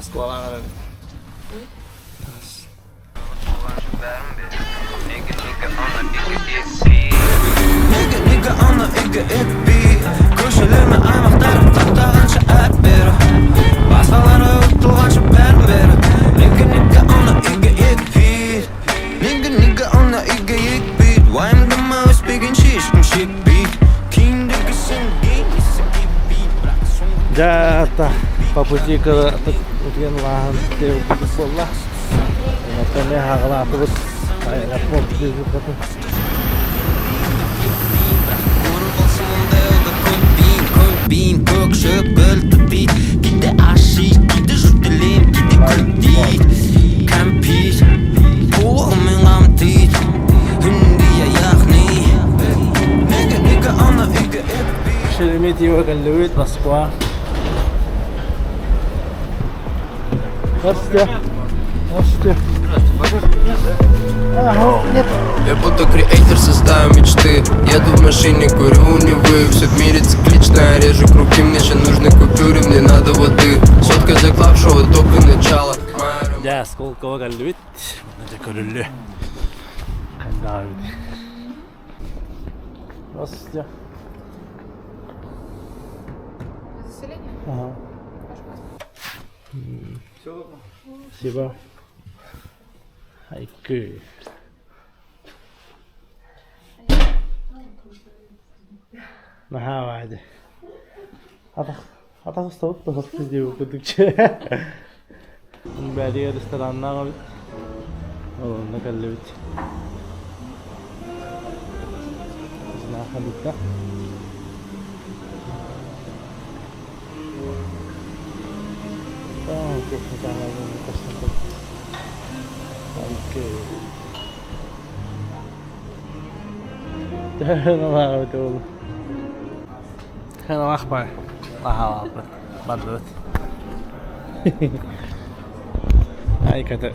Москвалаан эрэбит. Дьэ, по пути утуйан улааһын тиэйбит буолла. Онтон эмиэ хаҕалаатыбыт. Шереметьево кэллибит, Москва. Здравствуйте. Здравствуйте. Я буду креатор, создаю мечты. Еду в машине, курю не Все в мире циклично, я режу круги. Мне же нужны купюры, мне надо воды. Сотка заклавшего, только начало. Дьэ, Сколково кэллибит. Дьэ, көрүллү. Здравствуйте. Заселение? Ага. Спасибо. Айкы. Наһаа баайды. Атах атах устабыт да диэбит курдук Бэлиэ рестораннаах эбит. Онно кэллибит. Знаахабытта. Бардыбыт. Айката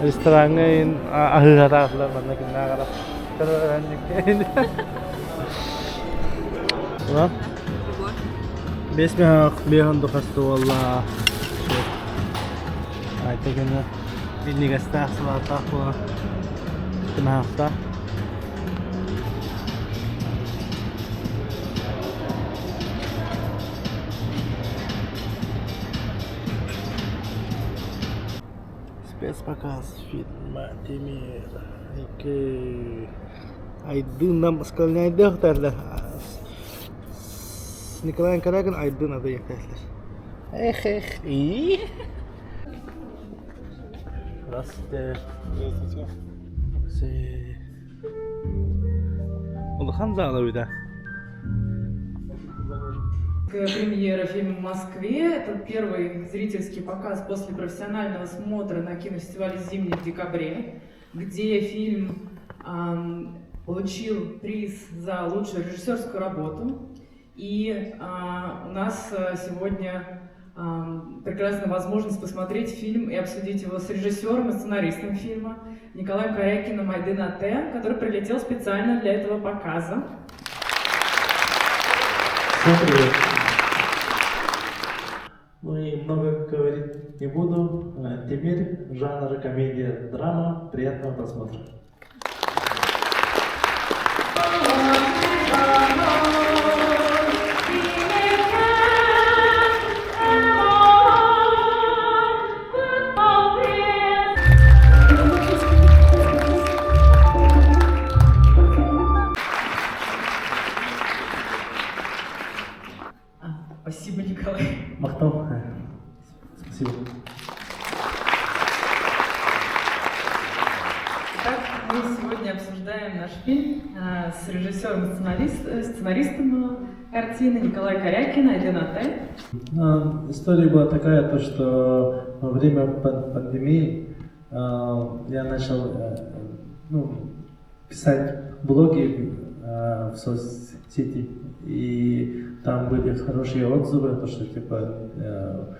Рестораҥҥа аһыыһатаатылар манна кимнээх Бес биэһон духасты буолла. Айта гына минньигэстээх салааттаах буолан тымаахтаах. Спецпоказ фильма Тимир Айдын Скальняйдыахтаахтар С Николаем Корягин Айдын адыйахтаахтар. Эх, эх, и. Здравствуйте. Здравствуйте. Улахан зала эбит Премьера фильма в Москве. Это первый зрительский показ после профессионального смотра на кинофестивале «Зимний» в декабре, где фильм получил приз за лучшую режиссерскую работу. И у нас сегодня прекрасная возможность посмотреть фильм и обсудить его с режиссером и сценаристом фильма Николаем Корякиным Айдын Ате, который прилетел специально для этого показа. Всем привет. Ну и много говорить не буду. Теперь жанр комедия, драма. Приятного просмотра. Спасибо, Николай. Махтал. Спасибо. Итак, мы сегодня обсуждаем наш фильм с режиссером и сценаристом картины Николай Корякин «Айдын Ате». История была такая, то, что во время пандемии я начал ну, писать блоги в соцсети, и там были хорошие отзывы, то, что типа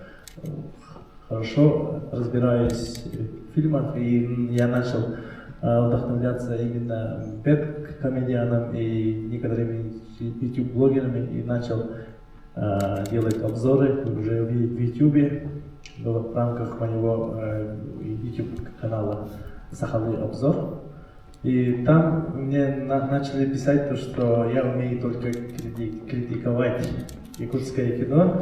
хорошо разбираюсь в фильмах, и я начал вдохновляться именно BadComedian и некоторыми YouTube-блогерами, и начал делать обзоры уже в YouTube в рамках моего YouTube-канала «Сахалый обзор». И там мне начали писать то, что я умею только критиковать якутское кино.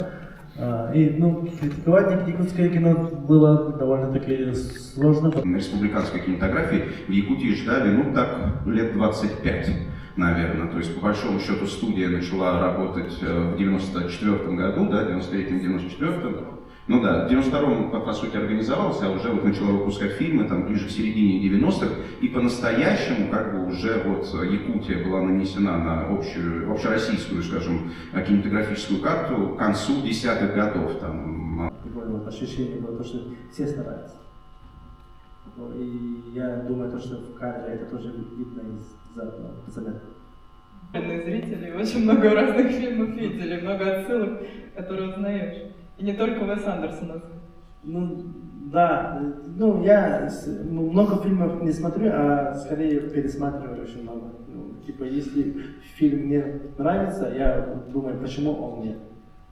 И, ну, критиковать якутское кино было довольно-таки сложно. Республиканской кинематографии в Якутии ждали, ну, так, лет 25, наверное. То есть, по большому счету, студия начала работать в 94 году, да, 93-м, 94-м. Ну да, в 92-м, по сути, организовался, а уже вот начала выпускать фильмы там ближе к середине 90-х, и по-настоящему как бы уже вот Якутия была нанесена на общую, общероссийскую, скажем, кинематографическую карту к концу десятых годов. Там. Прикольно, вот ощущение было то, что все стараются. И я думаю, то, что в кадре это тоже видно из заметно. Зрители очень много разных фильмов видели, много отсылок, которые узнаешь. И не только Уэс Андерсона. Ну, да. Ну, я много фильмов не смотрю, а скорее пересматриваю очень много. Ну, типа, если фильм мне нравится, я думаю, почему он мне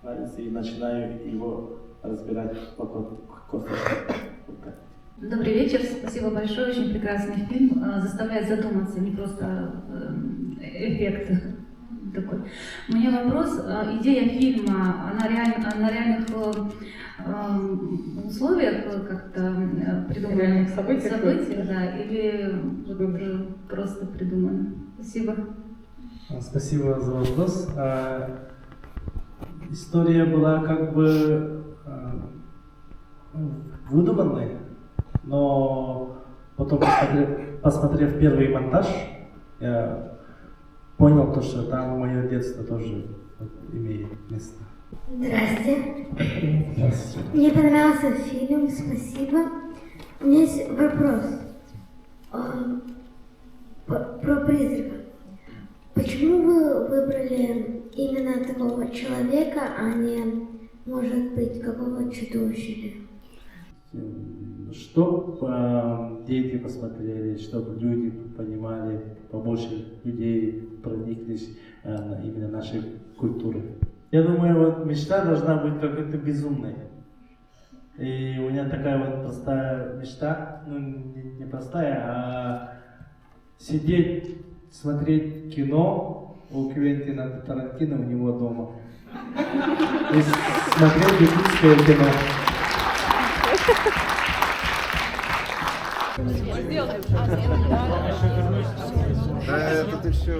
нравится, и начинаю его разбирать по косточкам. Вот так. Добрый вечер, спасибо большое, очень прекрасный фильм, заставляет задуматься, не просто эффект такой. У меня вопрос, идея фильма, она на реальных условиях как-то придумана? Реальных событиях? Да, или вот, просто придумана? Спасибо. Спасибо за вопрос. История была как бы выдуманной, но потом, посмотрев первый монтаж, я понял то, что там мое детство тоже вот имеет место. Здрасте. Здравствуйте. Мне понравился фильм, спасибо. У меня есть вопрос про призрака. Почему вы выбрали именно такого человека, а не, может быть, какого чудовища? Чтоб дети посмотрели, чтобы люди понимали, побольше людей прониклись именно нашей культурой. Я думаю, вот мечта должна быть какой-то безумной. И у меня такая вот простая мечта, ну не простая, а сидеть, смотреть кино у Квентина Тарантино у него дома. И смотреть якутское кино. Да, это ты все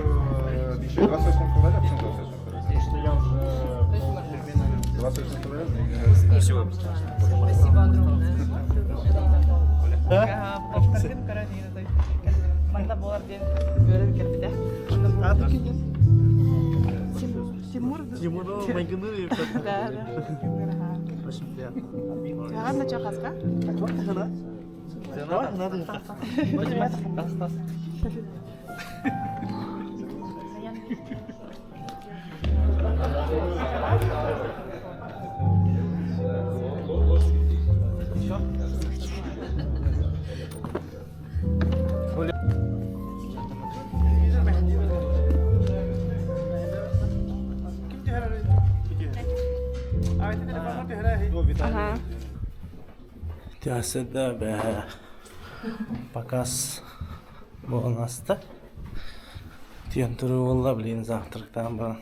еще 28 февраля, почему 28 февраля? Потому что я уже 28 февраля? Спасибо. Спасибо огромное. Да? Тимур. Тимур, Да, да. Очень приятно. Ладно, что, хаска? Ага. Театрда показ буолан Тиэн буолла, блин, завтрактаан баран.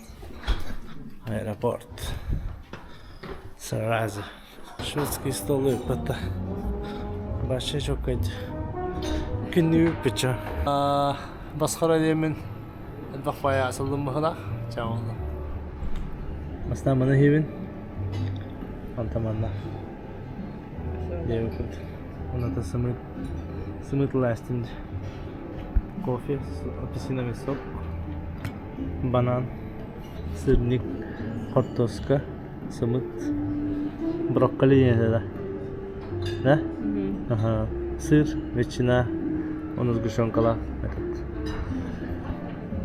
Аэропорт. Сразу. Шведский стол ыппата. Баша чоккайд. Күннүү пыча. Басқара диэммин элбэх баайы асыллым быһыылаах чаҕылла. Бастаан маны иһэбин. Онтон манна. Диэбиппит. Уната сымыт. Сымыт ылаастым Кофе, апельсиновый сок, банан, сырник, хортуоска, сымыт, брокколи диэн этэ да? Да? Ага. Сыр, ветчина, уонна сгущенкалаах этот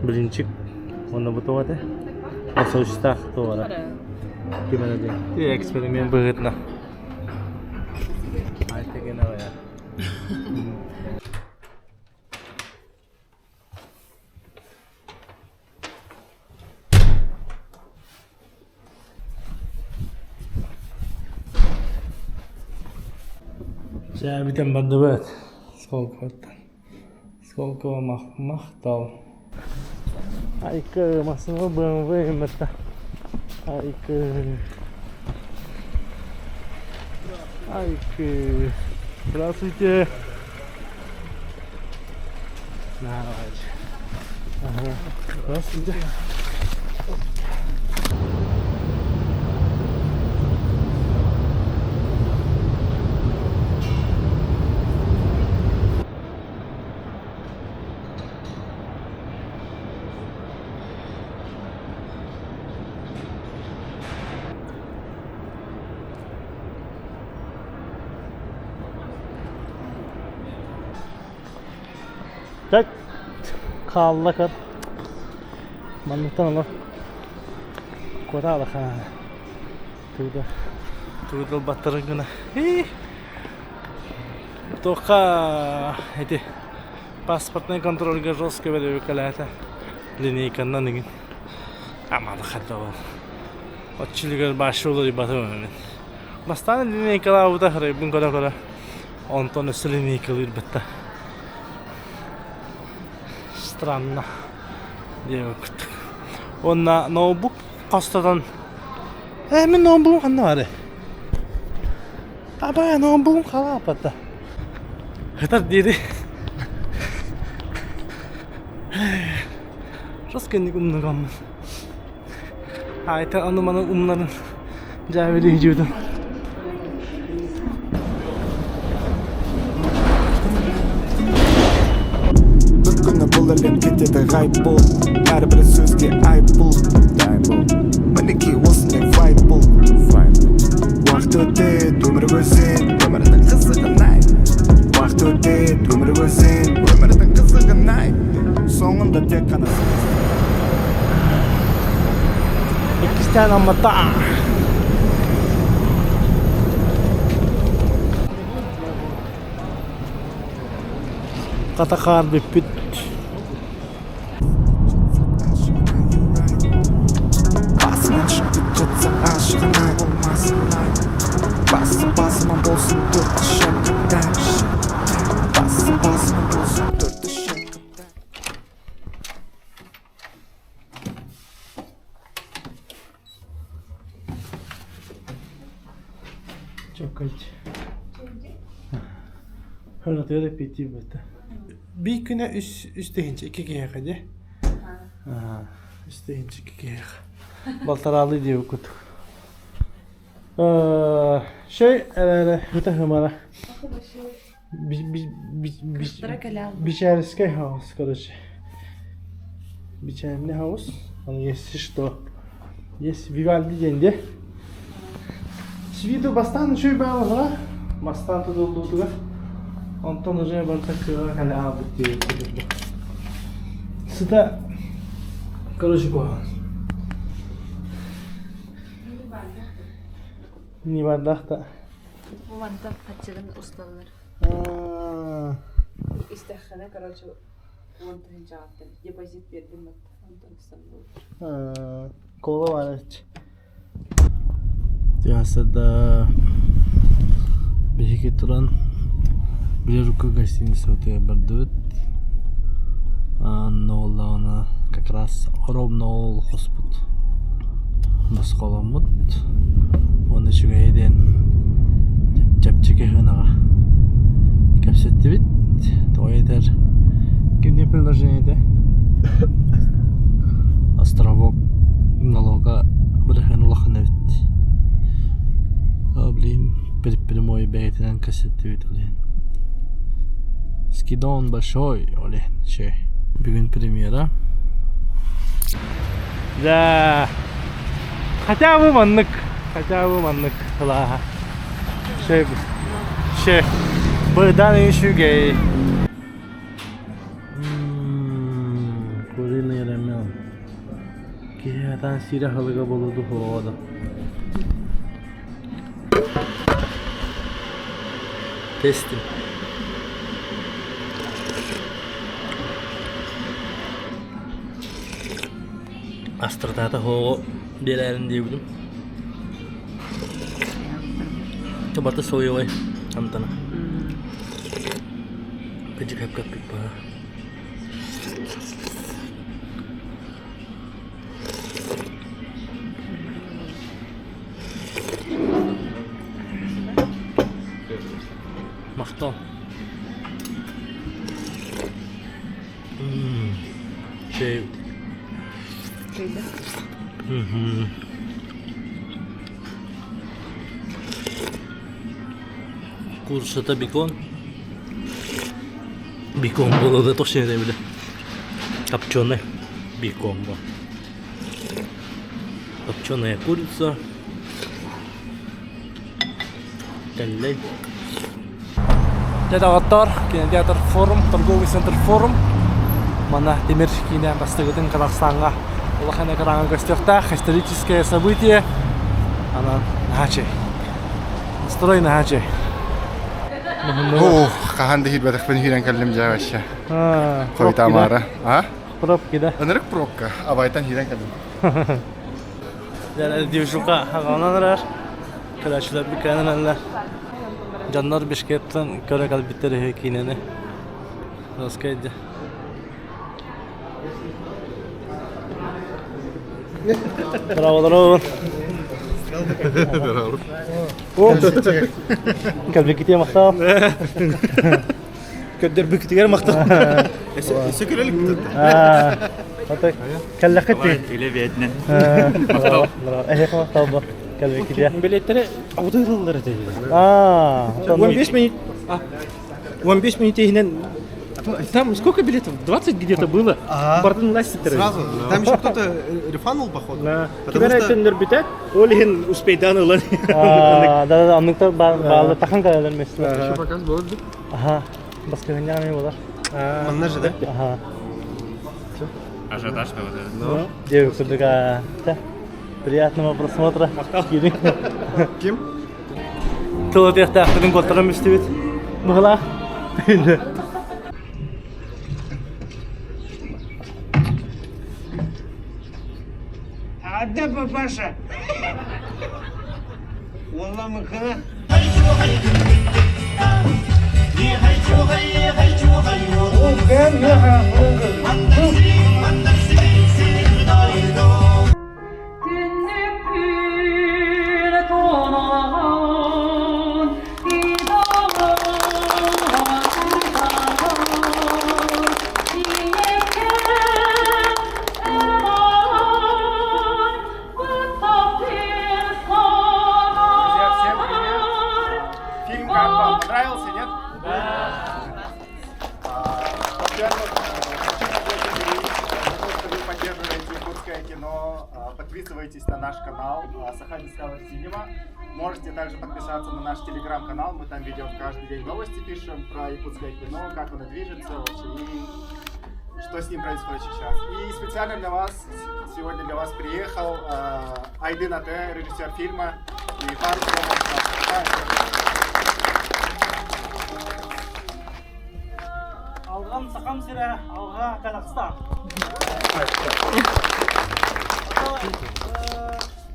блинчик уонна бу туох этэ? Лососьтаах туох эрэ. Ким эрэ диэн. Эксперимент быһыытынан. Айтыгына Чэ, бүтэн бардыбыт. Сколковоттан. Сколково махтал. Айкы, массыына BMW мытта. Айкы. Айкы. Здравствуйте. Давайте. Ага. Здравствуйте. Так хаалла көр. Манныктан олор куотаалаха тыыда тыыдыл баттарын гына. Туохха ити паспортный контрольга жестко бэрэбикэлээтэ линейканнан игин аманы хардабын оччулугар башы уларыйбатым мин бастаан линейкалаабыта харайбын көрө-көрө онтон өссө линейкалыырбытта странно диэбиккит уонна ноутбук хостотон ээ мин ноутбугум ханна баарый Абаа, ноутбугум халаапата. Хытар диэри Рас кэнник умнугаммын. Айта аны маны умнарын дьээбили дьиэбитин. Бір күні бұл әлем кетеді ғайып болып, әрбір сөзге айыппұл. Мінекей осындай вайб бұл. Уақыт өтеді, өмір өзен, өмірдің қызығын ай. Уақыт өтеді, өмір өзен, өмірдің қызығын ай. Соңында тек қана Иккистээн Аммата. Хата хаар бүппүт. Басыңнан шығып жатса ашығын ай болмасын ай. Басы басыма болсын төрт шақырда. Басы басыма болсын төрт шақырда. Чоккайч. Хөрөтүгэр эппиэттиир Биир күнэ үс үс тыһыынча икки киһиэхэ дии. Аа, үс тыһыынча икки киһиэхэ. Балтараалыы диэбит курдук. Э, шей эрэ ыта хымара. Бичээрискэй хаус, короче. Бичээрний хаус. Он есть что? Есть Вивальди диэн дии. С виду бастаан үчүгэй баҕалара. Бастаан тутуллуутугар. Онтон уже барыта кыаҕа кэлэ аалбыт диэбит Сыта, короче, куһаҕан. Не бардах да. Бу мантан хаччыгын усталлар. Истэххинэ, короче, уон тыһыынчаҕыттан депозит биэрдим онтон устан буолар. Кола барач. Тиасада биһиги туран Белорука гостиницабытыгар бардыбыт. Анна буоллаҕына как раз ровно ол хоспут босхоломмут. Уонна үчүгэйэ диэн чэпчэки сыанаҕа кэпсэттибит. Тоҕо этэр ким диэн предложение этэ? Островок налога бырыһыан улахан эбит. Блин, прямой бэйэтинэн кэпсэттибит ол иһин. Скидон большой, ол иһин үчүгэй. Бүгүн премьера. Да, хотя бы маннык, хотя бы маннык ылааһа. Шей, шей, быдан үчүгэй. Куриный рамен. Киһи атаан сиирэ аһылыга буолуо суоҕа да. Тестим. Астыртаата суоҕу биэрээрин диэбитим. Барыта соевай амтана. Кыдьык ба. Махтал. Чэй. Курсата бекон. Бекон было да точно не били. Копченый бекон был. Копченая курица. Тэллэй. Дьэ доҕоттоор, кинотеатр форум, торговый центр форум. Манна тимир киинэ бастыгытын Казахстаҥҥа улахан экраҥҥа көстүөхтээх историческое событие. Анан наһаа Настрой наһаа үчүгэй. Ух, хаһан да киирбэтэхпин киирэн кэллим дьэ вообще. Хойутаамаары. А? Пробки да? Ынырык пробка. Абайтан киирэн кэллим. Движуха хаҕанан эрэр. Көрөөччүлэр бүкээн эрэллэр. Дьоннор Бишкектэн көрө кэлбиттэр үһү киинэни. Доскайда. Здорово, здорово. Кэлбиккитиэ махтал. Көрдөрбүккүтүгэр махтал. Өссө көрөлүк. Кэллэххит Үлэ бэйэтинэн. Махтал. Эһиэхэ махтал бу. Кэлбиккитиэ. Билеттери абытыыллар этэ. Аа, 15 минут. 15 минут иһинэн Там сколько билетов? 20 где-то было. Ага. Бардын ластиттер. Сразу. Там еще кто-то рефанул, походу. Да. Потому Кибер что... айтын бүтәт, ол иһин успейдан ылан. Да, да, да, оннуктар баалы тахан кэлэлэр месте. Еще показ был. Ага. Баскыгынньаҕа болар. Манна же, да? Ага. Ажиотаж вот этот. Ну. Девушка курдук Приятного просмотра. Ким? Тыл этиэхтээхпитин куоттаран бүстүбүт. Быһылаах. Адда папаша. Уолламыкына. Түннүкпүн тоноҕон, Друзья, всем привет! Фильм как вам? Понравился, нет? Да. Во-первых, хочу поблагодарить за то, что вы поддерживаете якутское кино. Подписывайтесь на наш канал Саха Discover Cinema. Можете также подписаться на наш телеграм-канал. Мы там ведем каждый день новости, пишем про якутское кино, как оно движется вообще и что с ним происходит сейчас. И специально для вас, сегодня для вас приехал Айдын Ате, режиссер фильма, и пару слов он скажет. Алҕан Сахам сирэ, алҕа Казахстан.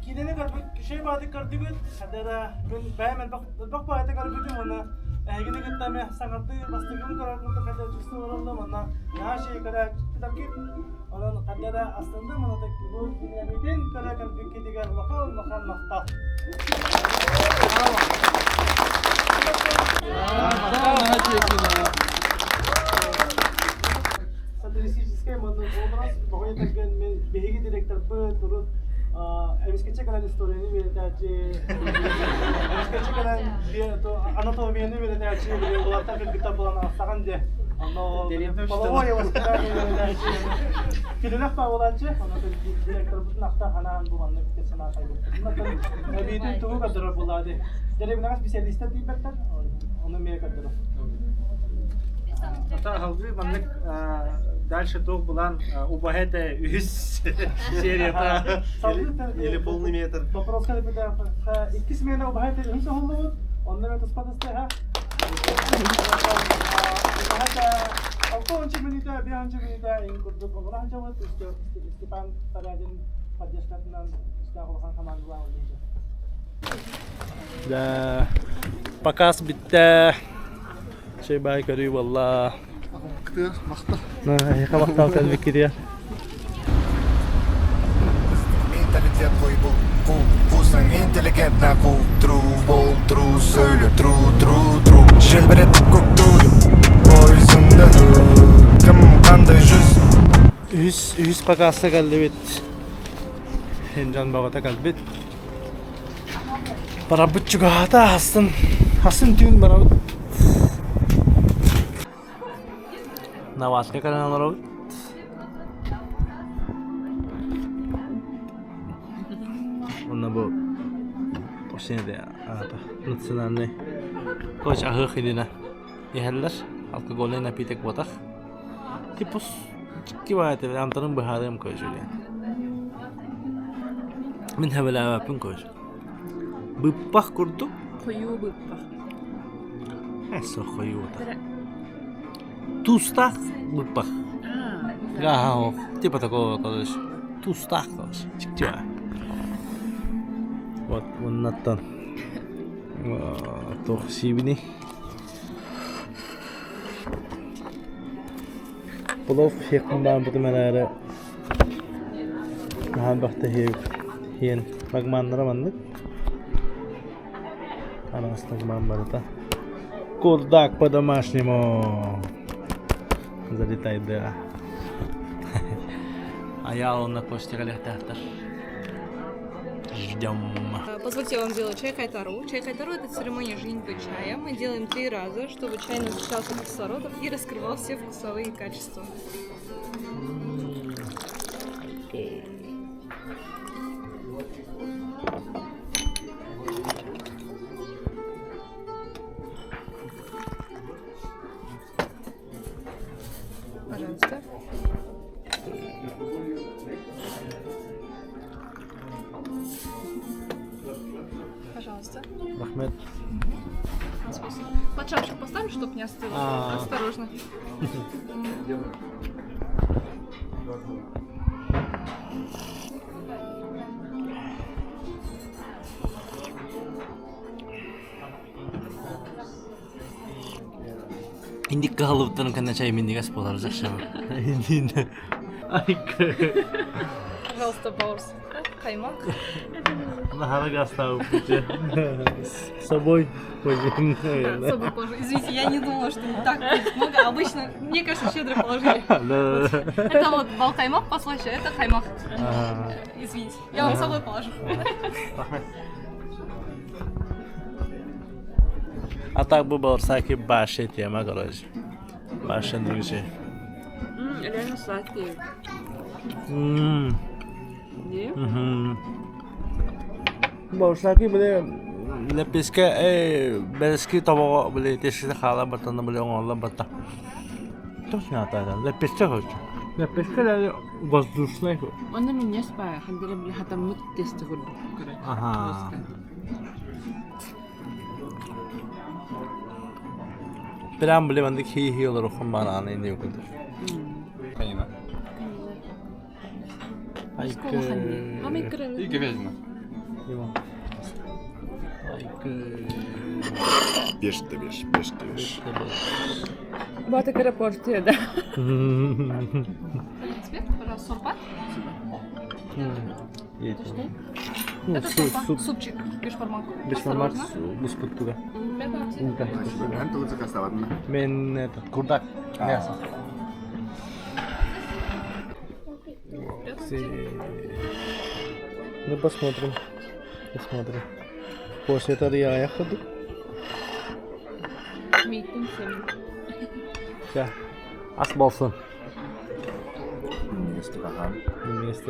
Киинэни көрбүт, кишей бааты көрдүгүт, хадара мин бэйэм элбэх элбэх баайта көрбүтүм уонна эһигини кытта эмиэ саҥардыы бастыҥын көрөр курдук хадара чувствую олордум уонна наһаа шей көрөөччүлэргит онон хадара астынным уонна бу киинэбитин көрө кэлбиккитигэр улахан улахан махтал. Социалистическай маннык образ тоҕо этэргэн мен биһиги директорбыт урут эмискэччи кэлэн историяны үөрэтээччи эмискэччи кэлэн анатомияны үөрэтээччи улааттар кыргыттар буолан астаҕын дьэ онно половое воспитание үөрэтээччи кинилэх буолааччы онно директорбутун ахта анаан бу маннык персонаж айбыппыт эбиитин тугу көрдөрөр буоллаа дии дэриэбинэҕэ специалистар тиийбэттэр ону эмиэ көрдөрөр Ата маннык дальше туох булан убаһа үһүс серията Или полный метр. Вопрос икки смена убаһа үһүс оһоллубут онно мен туспатыстыха Алты минута, бешинчи минута ин курдук оҕолоох дьоммут Степан Порядин поддержкатынан үстээх улахан командалаах Да, показ бүттэ. Чэй баай көрүү буолла. Кытыар, махтал. Эһиэхэ махтал кэлбиккитигэр. Менталитет қой бұл қу қусаң интеллигентно қу тру бол тру сөйле тру тру тру желбіретіп көк туды пойызыңды кім қандай жүз Үһүс үһүс покаста кэллибит. Дьон бөҕөтө кэлбит. Барарбыт чугаһаата астын астын түүн барабыт. Наватка кэлэн олоробут. Онно бу национальный коч аһыах илинэ иһэллэр. Алкогольный напиток буотах. Типус дьикти амтанын быһаарыам көдьүлэ. Мин хэбэлээбэппин көдьү. Быппах курдук. Хойуу быппах. Эссе хойуута. Тустаах быппах. Ага, типа такого, короче. Тустаах, короче. Дьикти Вот, оннаттан туох сиибиний Плов сиэхпин баҕарбытым эрээри наһаа элбэхтэ сиэн лагманнара маннык араас лагман барыта курдак по-домашнему залетайдыа Айаал уонна Костя кэлиэхтээхтэр Ждем. Позвольте, я вам сделаю чай кайтару. Чай кайтару – это церемония женитьбы чая. Мы делаем три раза, чтобы чай насыщался кислородом и раскрывал все вкусовые качества. Окей. Пожалуйста. Пожалуйста. Рахмет. Под шапочку поставим, чтобы не остыло. А. Осторожно. Инник кыһаллыбыттарын кэннэ чай минньигэс буолар жакшы. Пожалуйста, баурс. Каймак. Наһара гаставы С собой С собой позже. Извините, я не думала, что так будет много. Обычно, мне кажется, щедро положили. Это вот балкаймак послаще, а это каймак. Извините, я вам с собой положу. А так бы баурсаки баше тема, короче. Баше друзья. Реально сладкие. Не? Баурсаки были лепеске бэрэски тобоҕо били тиэстэтэ хаалан бартанна били оҥоһуллан барта. Точно атадан лепеске короче. Лепеске даже воздушный. Онно минньэс баа, хандара били хатаммыт тесте курдук көрө. Ага. Прям били маннык хии-хии олоруоххун баҕараҕын иннигин курдук. Конина. Айкы. И говядина. Айкы. Беш да беш, беш да беш. Бата кыра порция, да. Цвет, пожалуйста, сорпа. Это что? Ну, Это суп, сорпа. суп. Супчик, бешбармак. Бешбармак Осторожно. буспуттуга. Приятного аппетита. Мен это, курдак. Мясо. Ну посмотрим. Посмотрим. После этого я ходу. Мийтин сем. Все. Ас болсын. Минньигэс Минньигэс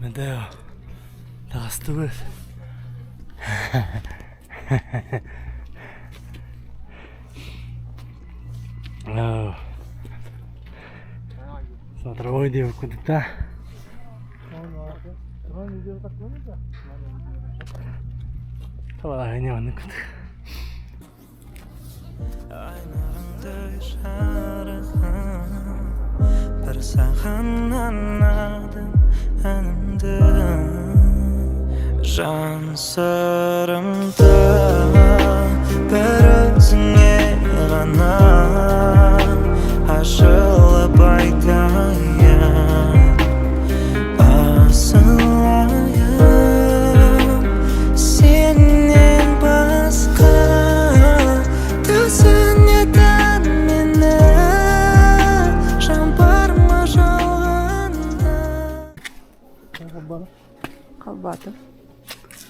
Медео. Таҕыстыбыт. Oh. Смотровой диэбит да. Табалаһыня маннык курдук. Айнарыңдай жарығым бір саған арнадым әнімді жан сырымды бір өзіңе ғана ашылып айтайын асыл айым сенен басқа түсінетін мені жан бар ма жалғанда. Халбатов.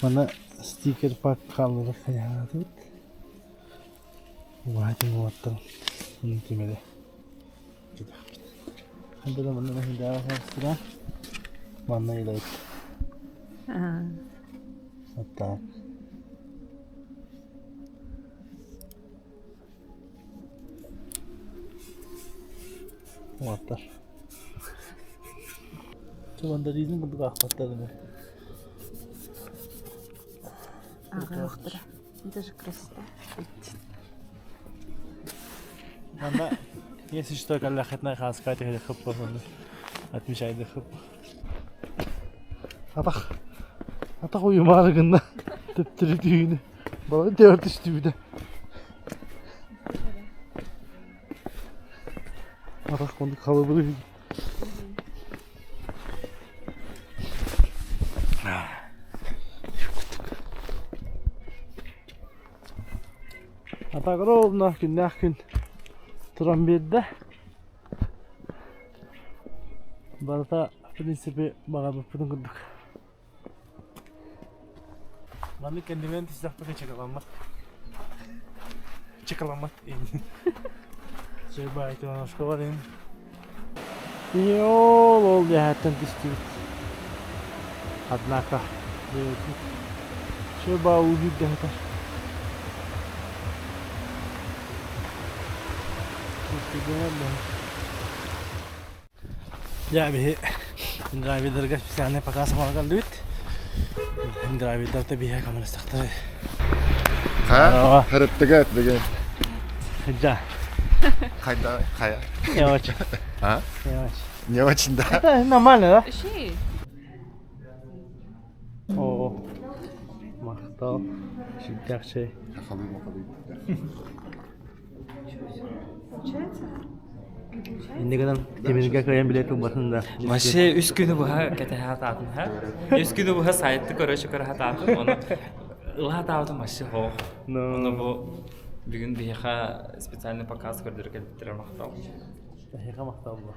Мана стикер пак хааллара хайаатыбыт. Убаһатын уолаттар онун тимэри кэтэхпит. Ханна манна мэһийдээҕи саастыра манна илэбит. Вот так. Уолаттар. Мандаринын курдук аахпаттар ини. Ааҕыахтара. Это же красота. Манна если что, каллахетнай хааска түһэрэ хып отмечайды хып. Атах атах уйумаары гынна төптөрү түүнү балын төбөр түстүбүтэ. Атах курдук халыбыры Атак ровно күннээх күн туран биэрдэ. Барыта в принципе баҕарбыппытын курдук. Маннык кэннибинэн түстэхпэ чекаламмат. Чекаламмат Чебай бар И ол ол дьэһэттэн түстүбүт. Однако Чеба уулуур дэһэтэр. Дьэ биһи драйвердарга специальный показ оҥорон Драйвердар да биһиэхэ көмөлөстөхтөрө. Ха? Харыттыга этдиге. Да. Хайда, хая. Не очень. А? Не очень. Не очень, да? Это нормально, да? Ищи. О, махтал. Сүрдээх чэй. Получается? Инне гынан Тимиргэ кыайан билет ылбатын да. Вообще үс күнү быһа кэтэһэ сатаатым ха. Үс күнү быһа сайтты көрө көрө сатаатым. Ону ыла сатаабытым вообще хоох. Ону бу бүгүн биһиэхэ специальный показ көрдөрө кэлбиттэрэ махтал. Эһиэхэ махтал буо.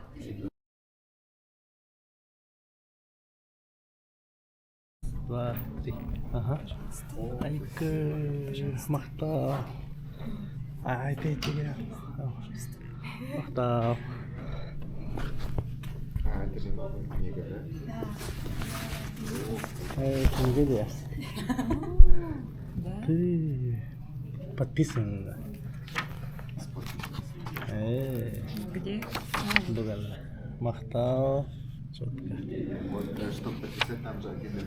Два, три. Ага. Айкы, махтал. Ай, ты тебе. Махтал. А, это же новая книга, да? Э, книга да. Ты подписан, да? Э, Где? Дугал. Махтал. Четко. Вот, чтобы подписать, там же отдельно.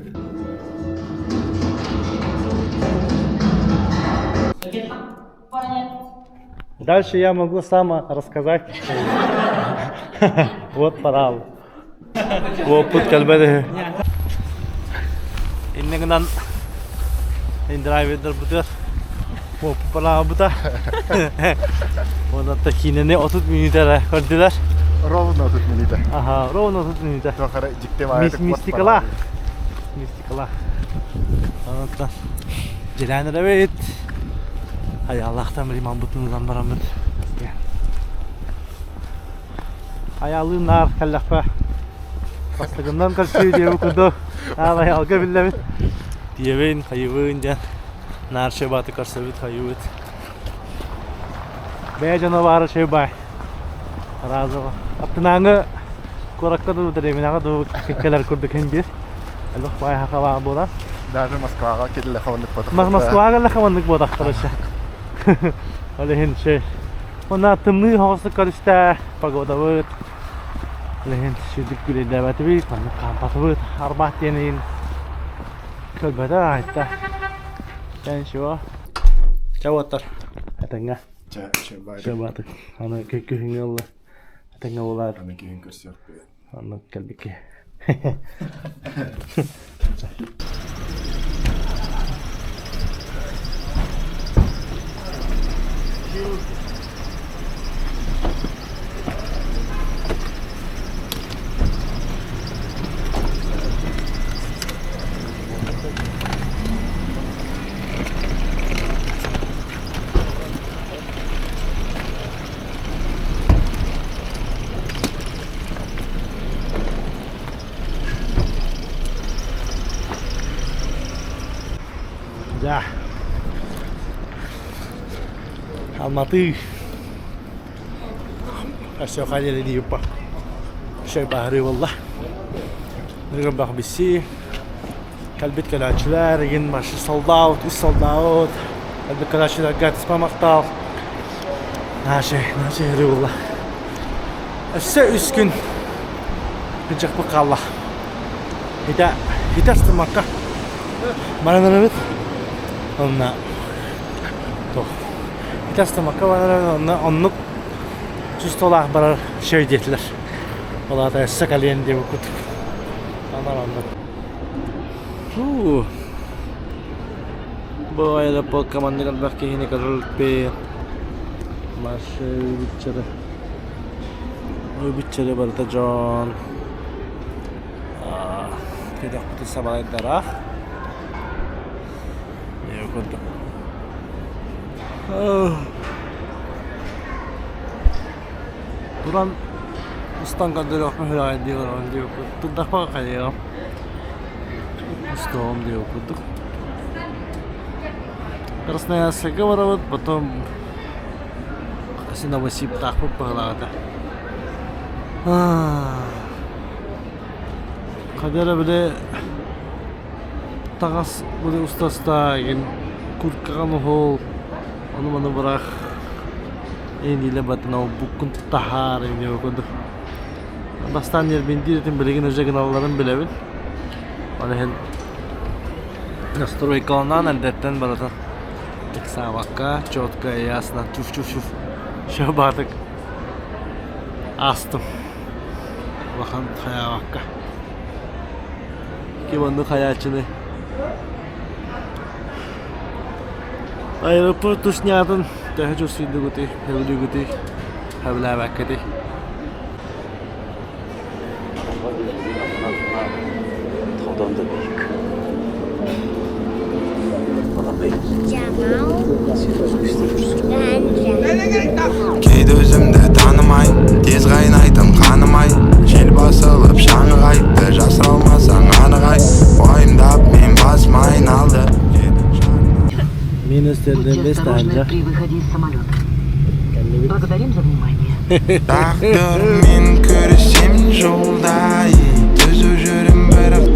Дальше я могу сама рассказать. Вот пора. Опыт кэлбэт. Инне гынан драйвердар бутыр. Опыт бута. Онон киинэни 30 мүнүүтэ көрдүлэр. Ровно 30 мүнүүтэ. Ага, ровно 30 мүнүүтэ. Тохара дьикти Мистикала. Мистикала. Онон дьилээн эрэбит. Айаалаахтан билиман бутун ылан бараммыт. Айаалыын наар кэллэхпэ бастакыннан көрсүү диэбит курдук наар айаалга биллэбит. Тиэбин, хайыбын диэн наар шөбаты көрсөбүт, хайыбыт. Бэйэ дьоно баара шөбай. Разово. Аттынааҥы куоракка дуу, дэриэбинэҕэ дуу кэлэр курдук иһин биир. Элбэх баай хахалаах буолар. Даже Москваҕа кэллэхэ оннук ботах. Москваҕа кэллэхэ оннук буотах, короче. Ол иһин шөй. Уонна тымныы соҕустук көрүстэ, погодабыт. Ол иһин сүрдүк күлэйдээбэтибит, маннык хаампатыбыт. Арбат диэн иһин көрбөтө айта. Чэ, ничего. Чэ, уоттар. Этэҥҥэ. Чэ, чэ, Чэ, Аны күһүҥҥэ ылла. Тэҥҥэ буолаар. Аны күһүн көрсүөхпүт. Аны кэлбикки. Да. Алматы. Все халили дiyuppa. Şey баһырыы буолла. Ныргын бисси. Кэлбит кэлээччилэр игин машы солдаут, үс солдаут. Кэлбит кэлээччилэргэ тыспамактал. Наши, наши ырыы буолла. Өссө үс күн күнчэхпит хаалла. Хитэ, хитэ астыммакка баран эрэбит. Онно туох хитэ астыммакка баран эрэбит. Онно оннук чувстволаах барар шөй диэтилэр. Ол аата өссө кэлиэн диэбиккит. Анар оннук. Фу. Бу аэропортка маннык элбэх киһини көрөрбүт. Маша үбүччэрэ. Үбүччэрэ барыта дьон. Кэтэхпитин сабалайдарах. Курдук. Туран устан көрдөрүөхпүн сүрэҕэй дии олорон диэбиппит. Турдахпа хайыам. Устуом диэбит курдук. Красноярскайга барабыт, потом Новосибтаахпыт быһыылаах этэ. Хайа эрэ били таҥас били устаста игин курткаҕын уһул, ону-маны бырах иниилэ батын буккун таһаар иниэ курдук. Бастаан ньирбиндиир этим билигин уже гыналларын билэбин. Ол иһин настройкаланаан эрдэттэн барыта ыксаабакка, четко, ясно, чуф-чуф-чуф шабатык астым. Улахан хайаабакка. Ким оннук хайааччыны Аэропорт тушнятын төһө чувствуйдугутуй, сөбүлүүгүтүй, сөбүлээбэккитий? Кейде өзімді танымай тез қайнайтын қаным ай жел басылып шаңы қайтты жасыра алмасаң анық ай уайымдап мен басым айналды. Минус 4 Осторожно при выходе из самолета. Благодарим за внимание. Тағдырмен күресемін жолда, түзу жүрем бірақ.